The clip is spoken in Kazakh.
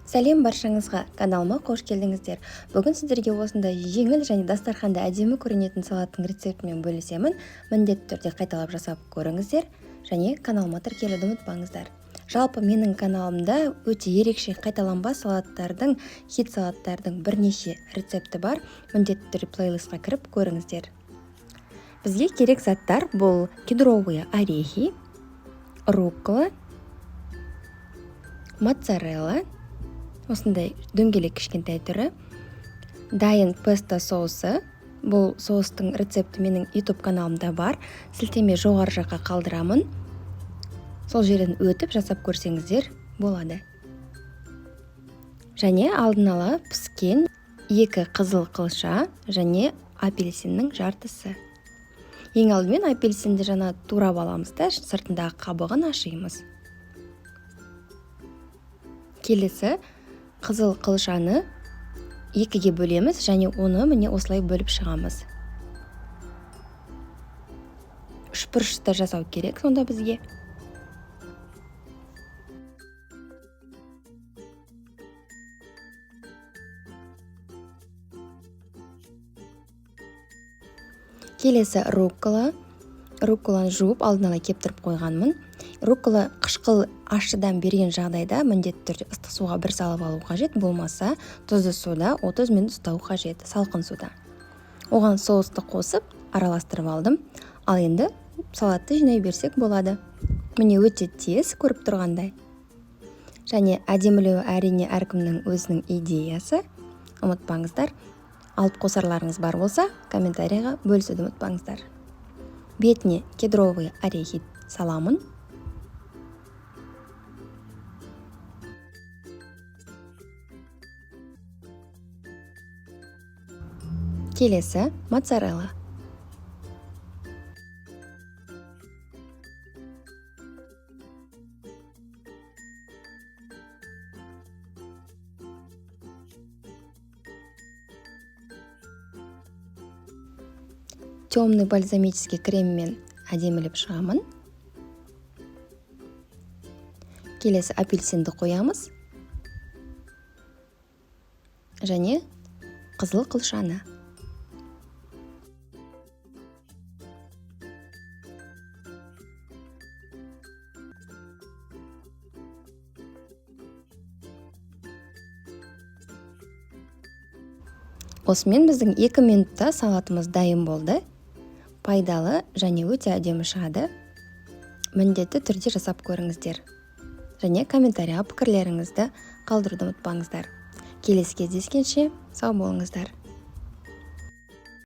Сәлем баршаңызға! Каналыма қош келдіңіздер. Бүгін сіздерге осындай жеңіл және дастарханда әдемі көрінетін салаттың рецептімен бөлісемін. Міндетті түрде қайталап жасап көріңіздер және каналыма тіркелуді ұмытпаңыздар. Жалпы менің каналымда өте ерекше қайталанбас салаттардың, хит салаттардың бірнеше рецепті бар. Міндетті түрде плейлистқа кіріп көріңіздер. Бізге керек заттар бұл кедровые орехи, руккола, моцарелла, осындай дөңгелек кішкентай түрі, дайын песто соусы. Бұл соустың рецепті менің YouTube каналымда бар, сілтеме жоғары жаққа қалдырамын, сол жерден өтіп жасап көрсеңіздер болады. Және алдын ала піскен 2 қызыл қылша және апельсиннің жартысы. Ең алдымен апельсинді жаңа турап аламыз да, сыртындағы қабығын ашимыз. Келесі қызыл қылшаны 2-ге бөлеміз және оны міне осылай бөліп шығамыз. Үшбұрышты жасау керек сонда бізге. Келесі руккола. Рукколаны жуып алдын ала кептіріп қойғанмын. Руккола қышқыл ащыдан берген жағдайда міндетті түрде ыстық суға бір салып алу қажет, болмаса тұзды суда 30 минут ұстау қажет, салқын суда. Оған соусты қосып араластырып алдым. Ал енді салатты жинай берсек болады. Міне өте тез көріп тұрғандай. Және әдемілеу әрине әркімнің өзінің идеясы. Ұмытпаңыздар. Алып қосарларыңыз бар болса, комментарийға бөлісуді ұмытпаңыздар. Бетіне кедровые орехи саламын. Келесі моцарелла. Темный бальзамический креммен әдемілеп шығамын. Келесі апельсинді қоямыз. Және қызыл қылшаны. Осымен біздің 2 минутта салатымыз дайын болды. Пайдалы және өте әдемі шығады. Міндетті түрде жасап көріңіздер. Және комментарияға пікірлеріңізді қалдыруды ұмытпаңыздар. Келесі кездескенше сау болыңыздар.